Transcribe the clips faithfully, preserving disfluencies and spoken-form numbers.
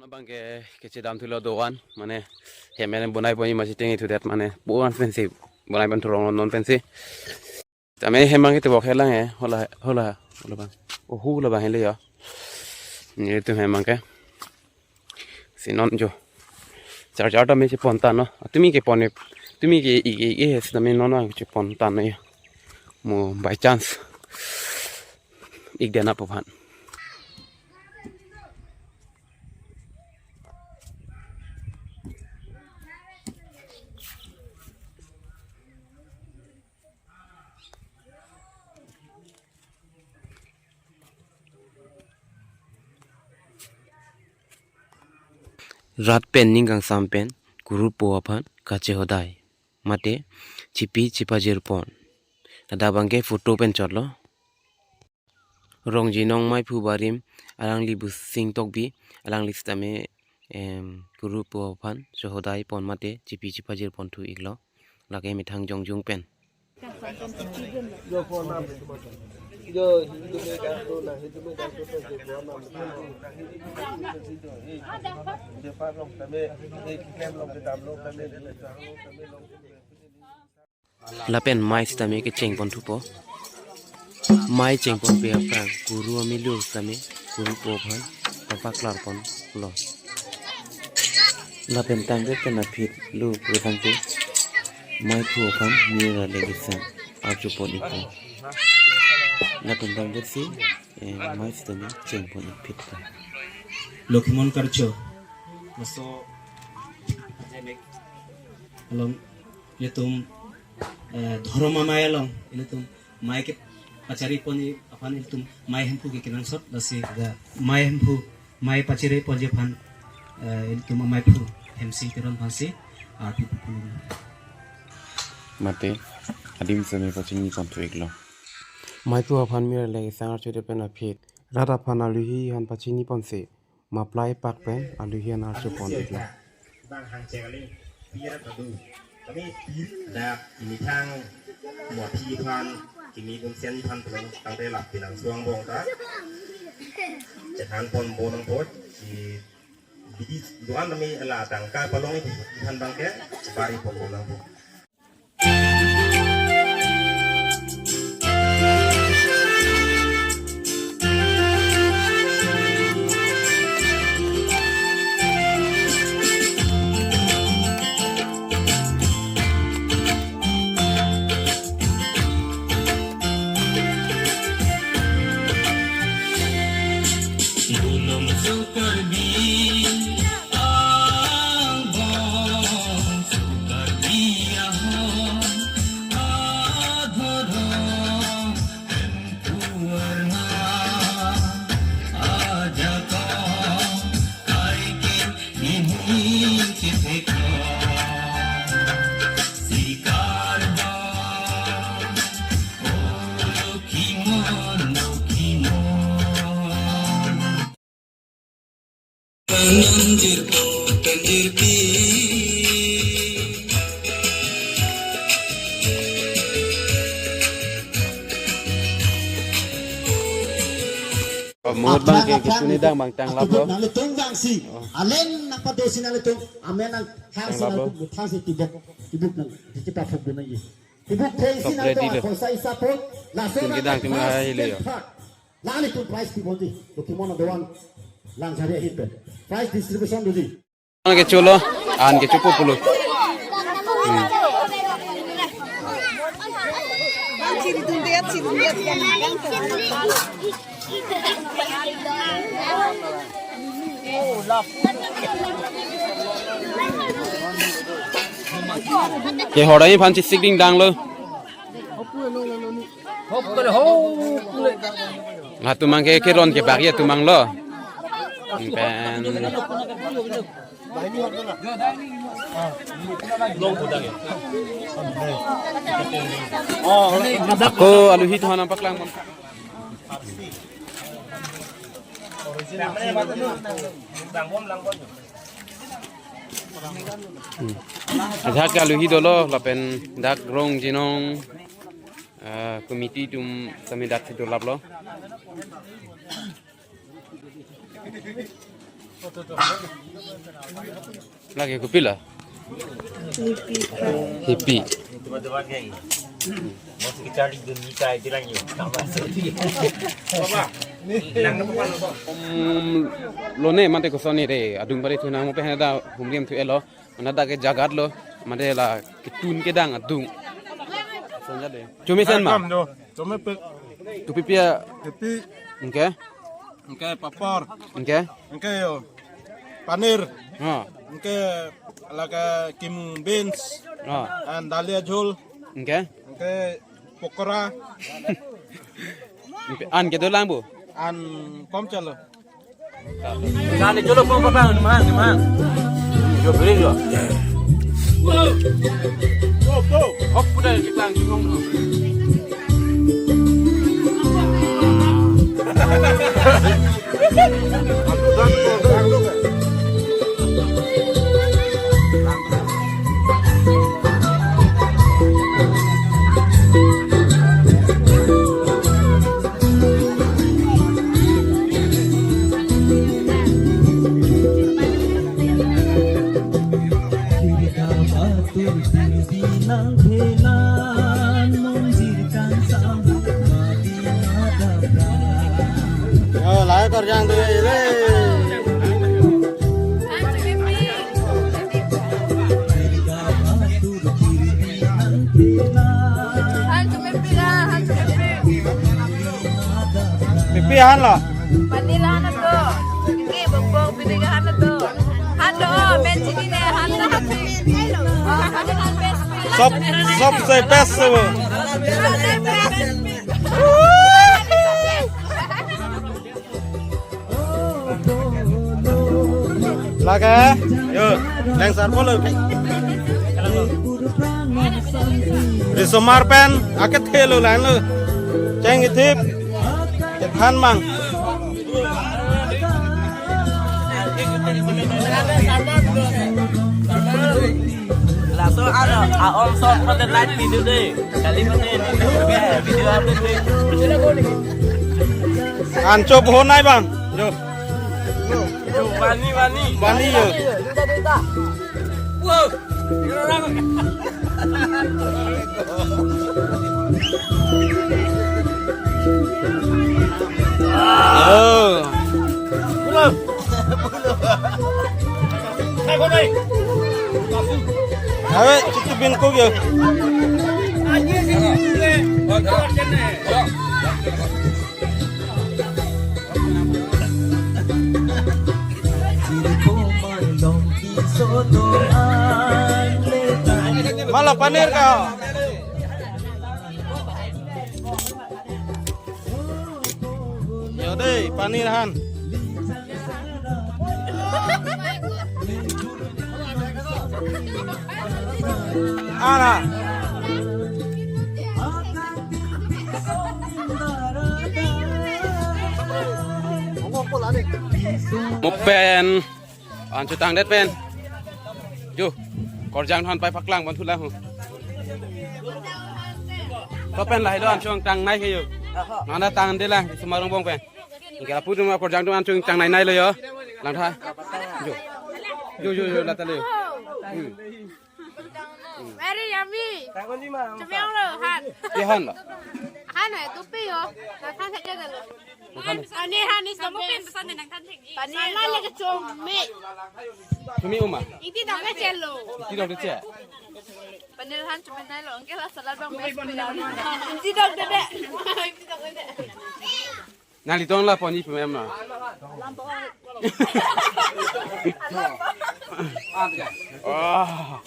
Abang ke kechedam thulo doan, mane hem ene bonai pon ma sitting itu det, mane bonai pensi, bonai pon thurong non pensi. Tame hem abang ke tebok helang eh, hola, hola, hola abang. Oh, hola abang hele ya. Netum hem abang ke. Si non jo. Char char tame chepon tanglo. Tumi kepon e, tumi ke ik ik eh, tame non abang chepon tanglo ya. Mo by chance. Ik den aphan. Rat pen ning kangsam pen kurupo aphan kachehodai mate chipi chipajir pon. Ladak abang ke photo pen chotlo. Rongji nong maiphu barim, alangli Busing Tokbi, alangli sitame, em, kurupo aphan chehodai pon mate chipi chipajir pon thu iklo. Lake methang jongjung pen. Lapen mei sitame kecheng pon thupo. Mei cheng ponpe aphrang kuru amelu sitame kurupo aphan papaklar ponlo. Lapen tangdet pen aphi lo pu tangte maiphu aphan mir ale kesang arju pon ikpo. Lapen tangdet si, eh, mei sitame cheng pon ikphit ta. Lokhimon Karcho. Laso along ilitum, eh, dhorom amei along ilitum mei kepachari pon aphan ilitum mei hemphu ke kenangsot, lasi da mei hemphu, mei pachari ponji aphan, eh, ilitum maiphu Hemsing Teron aphansi arpi pupulu. Mate adim sitame pachini pon thu iklo. Maiphu aphan mir ale kesang arjudet pen aphi rat aphan aluhi aphan pachini ponsi maplai pak pen aluhi aphan arju pon iklo. Bang hangcheng aling pira tadu. Kami pir da kimi thang mo thi phan, kimi bumsen phan pulang tangte lap pinang suang bong ta. Chethan pon bonang pot, si bidi doan kami la tangka palong iphan abang ke bari pon bonang pot. Gunung Sukarbi angbong, Sukarbi ahon adhorom, hemphu arnam ajakong, kaiket nining kethekong, sikar bom, o Lokhimon, Lokhimon. Panam jirpo, panjirpi. Mohot abang ke, aphrang, kechuni aphrang dang abang tang lap lo. Nanglitum vangsi. Oh. Alen nangpadosi nanglitum. Amen nang thangsi, tang lap lo, nanglitum thangsi tibok. Tibok nang dichipa phok nangji. Tibok thengsi nangtum ready lo. Akoisa isa pon. Laso tun kedang nang tim first, ahai le yo. Second, third. Nanglitum prize piponji. Lokhimon adoan lang jari ahin pen. Prize distribution doji. An kecho lo, an kecho po pulo. Hmm. Ke hor dai aphan chesik ding dang lo. Latum abang ke keron kebak ya atum abang lo. Pen. Ako aluhi tuhan nampak lang. Hmm. Ajak ke aluhi dolo, lapen dak Rongji nong, eh, committee atum sitame dak si dolap lo. Lake kopilo? Hipi. Hipi. Om, lone mate kosonne re, adung bari thu nang mo pen dak humri em thu-elo, mana dak ke jagat lo, mate la ketun kedang adung. Sonja de. Chumi sen ma? Chumi pe. Tupi pia. Tupi. Anke? Anke papor. Anke? Anke yo. Paneer. Ha. Anke lake kimu beans. Ha. And dalia jhol. Anke? Anke pokora. Anke an kedo lang bu? An kom chalo. Kali chalo pong papang, mahang, mahang. Yo, beri yo. Hop, udah kita langsung. Yo, lahai korjang tu, eh, re. Pipi han lo. Pani la han do. Ini bongbong pini ka han do. Han do, men chini ne, han do, han do. Sob, sobse best se wo. Lake, yo, lengsar polo. Risomar pen, akethe lo lain lo. Cheng ithip, kethan mang. Laso ano, a-ong sok pon the light video de. Kali mane video update de. Ancho bohonai bang. Jo. Jo, wani, wani. Wani yo. Wow. Oh. Awe, chitu bin kok ya. Mala paneer ka. Yo dei, paneer han. Ana. Mo pen. An chutang det pen. Jo. Korjang than pai paklang pon thu lang ho. To pen lahai lo an chutang nai ke yo. Nana tang de lang, sumar rongbong pen. Anke lapu atum korjang atum an chutang nai nai lo yo. Langtha. Jo. Jo, jo, jo, lata lo yo. Hmm. Very yummy. Chomyang lo, han. Ye han lo. Han hai, tupi yo. Na than thek lo. Ani han is the best. Pani lale kechome. Chumi uma. Iti dong ke chelo. Iti dong ke che. Pani han chumi nai lo, anke la salad bang best. Iti dong dede. Iti dong dede. Nang litong la pani pemem na. Ah.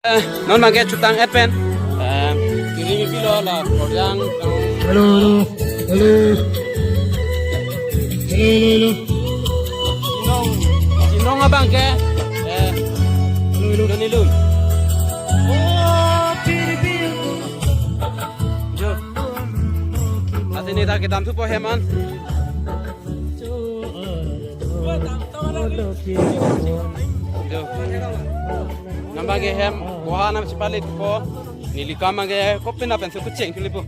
Eh, non mangke chutang et pen. Eh, kiri mi pilo la korjang. Hello, hello. Hello, hello, hello. Chinong, chinong abang ke. Eh, hello, hello. Doni lu. Oh, piri piri. Jo. Ase ne ta kedam thupo hem an. Jo. Namba ke hem, boha nam sipali thupo. Neli kam ke kopina pen se kucheng thulipo.